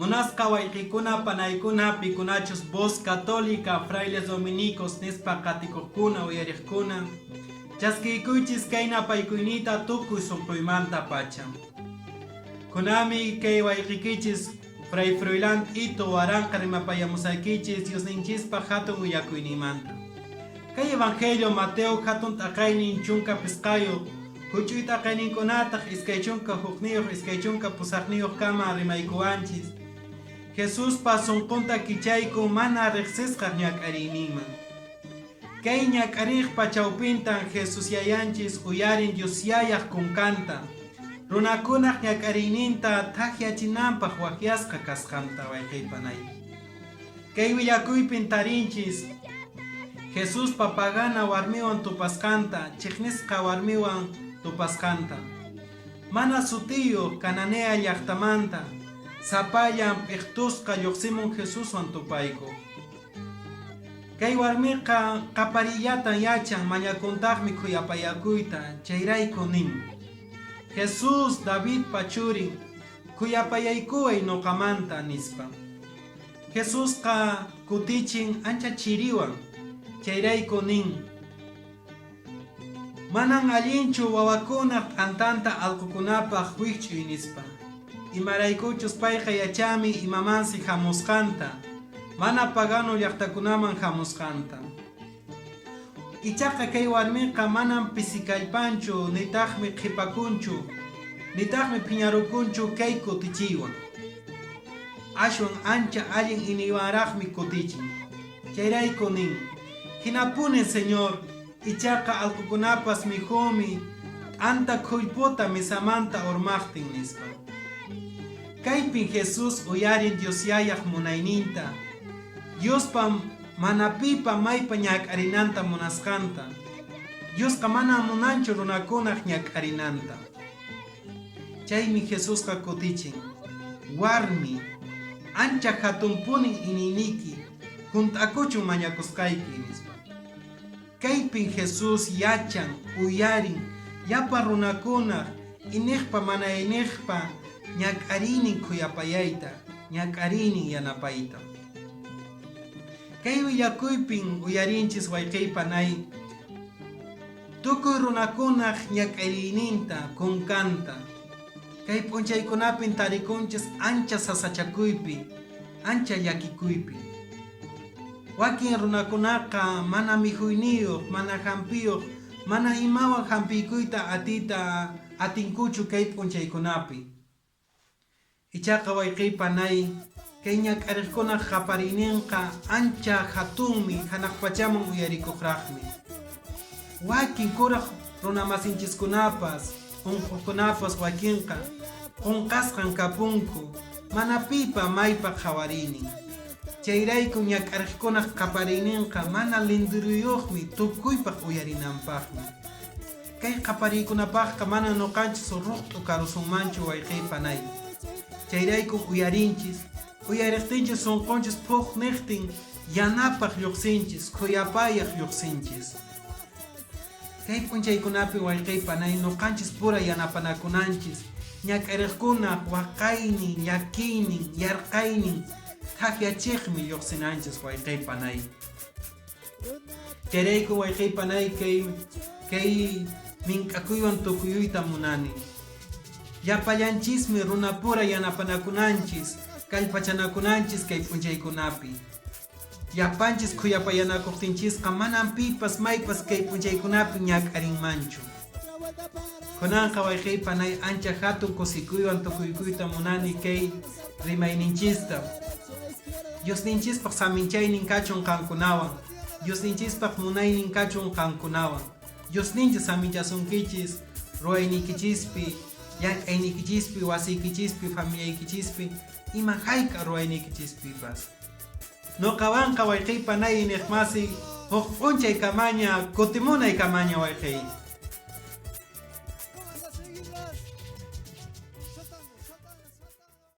Munasqa wayqikuna panaykuna pikunachus Voz Católica Frailes Dominicos nispa qatikuqkuna uyariqkuna, chaskiykuychis kay napaykuyniyta tukuy sunquymanta pacha. Kunami kay wayqikichis Fray Froilán Ito Waranqa rimapayamusaykichis Diosninchispaq hatun willakuyninmanta. Kay Evangelio Mateo hatun t'aqaynin 15, huch'uy t'aqayninkunataq 21, 28 kama rimaykuwanchis. Jesuspa sunqunta kichayku mana riqsisqaq ñak'ariyninman. Kay ñak'ariqpa chawpintan Jesus yayanchis uyarin Dios yayaq kunkanta, runakunaq ñak'ariyninta thakyachinanpaq waqyasqa kasqanta wayqeypanay. Kay willakuypin tarinchis Jesuspa pagana warmiwan tupasqanta, chiqnisqa warmiwan tupasqanta. Mana sutiyuq Cananea llaqtamanta, sapallan p'iqtusqa lluqsimun Jesuswan tupaykuq. Kay warmiqa qapariyllatan yachan, mañakuntaqmi khuyapayakuyta, chayrayku nin, Jesús, Davidpa churin, khuyapayaykuway nuqamanta, nispa. Jesusqa kutichin ancha chiriwan, chayrayku nin, Manan allinchu wawakunaq t'antanta alqukunapaq wikch'uy, nispa. Imaraykuchus payqa yachanmi imamansi hamusqanta, mana pagano llaqtakunaman hamusqanta. Ichaqa kay warmiqa manan pisikallpanchu nitaqmi qhipakunchu, nitaqmi phiñarukunchu kay kutichiywan. Ashwan ancha allin iniywanraqmi kutichin. Chayrayku nin, Hinapunin, Señor, ichaqa alqukunapas mikhunmi t'anta khullputa mesamanta urmaqtin, nispa. Kaypin Jesús uyarin Dios Yayaq munayninta, Diospa mana pipa maypa ñak'arinanta munasqanta. Diosqa manan munanchu runakunaq ñak'arinanta. Chaymi Jesusqa kutichin, Warmi, ancha hatunpunin iniyniyki, hunt'akuchun mañakusqayki, nispa. Kaypin Jesús yachan, uyarin llapa runakunaq iniqpa mana iniqpa ñak'ariynin khuyapayayta, ñak'ariynin yanapayta. Kay willakuypin uyarinchis wayqeypa nay tukuy runakunaq ñak'ariyninta, kunkanta. Kay p'unchaykunapin tarikunchis ancha sasachakuypi, ancha llakikuypi. Wakin runakunaqa mana mikhuyniyuq, mana hampiyuq, mana imawan hampiykuyta atiyta atinkuchu kay p'unchaykunapi. Ichaqa wayqeypa nay, kay ñak'ariqkunaq qapariyninqa ancha hatunmi, hanaq pachaman uyarikuqraqmi. Wakin kuraq runamasinchiskunapas, unquqkunapas wakinqa qunqasqan kapunku, mana pipa maypa qhawariynin. Chayrayku ñak'ariqkunaq qapariyninqa mana lindiruyuqmi tukuypaq uyarinanpaqmi. Kay qapariykunapaqqa manan nuqanchis ruqt'u karusunmanchu wayqeypa nay. Chayraykun uyarinchis, uyariqtinchis sunqunchis phuq niqtin yanapaq lluqsinchis, khuyapayaq lluqsinchis. Kay p'unchaykunapi wayqeypa nay nuqanchis pura yanapanakunanchis, ñak'ariqkunaq waqaynin, llakiynin, yarqaynin thakyachiqmi lluqsinanchis wayqeypa nay. Chayrayku wayqeypa nay kay mink'akuywan tukuyuyta munani. Llapallanchismi runapura yanapanakunanchis, kallpachanakunanchis kay p'unchaykunapi. Llapanchis khuyapayanakuqtinchisqa manan pipas maypas kay p'unchaykunapi ñak'arinmanchu. Kunanqa wayqeypa nay ancha hatun kusikuywan tukuykuyta munani kay rimayninchista. Diosninchispaq saminchaynin kachun qankunawan. Diosninchispaq munaynin kachun qankunawan. Diosninchis saminchasunkichis ruwayniykichispi, llank'ayniykichispi, wasiykichispi, familiaykichispi, ima hayk'a ruwayniykichispipas. Nuqawanqa wayqeypa nay iniqmasi huk p'unchay kamaña kutimunay kamaña wayqey.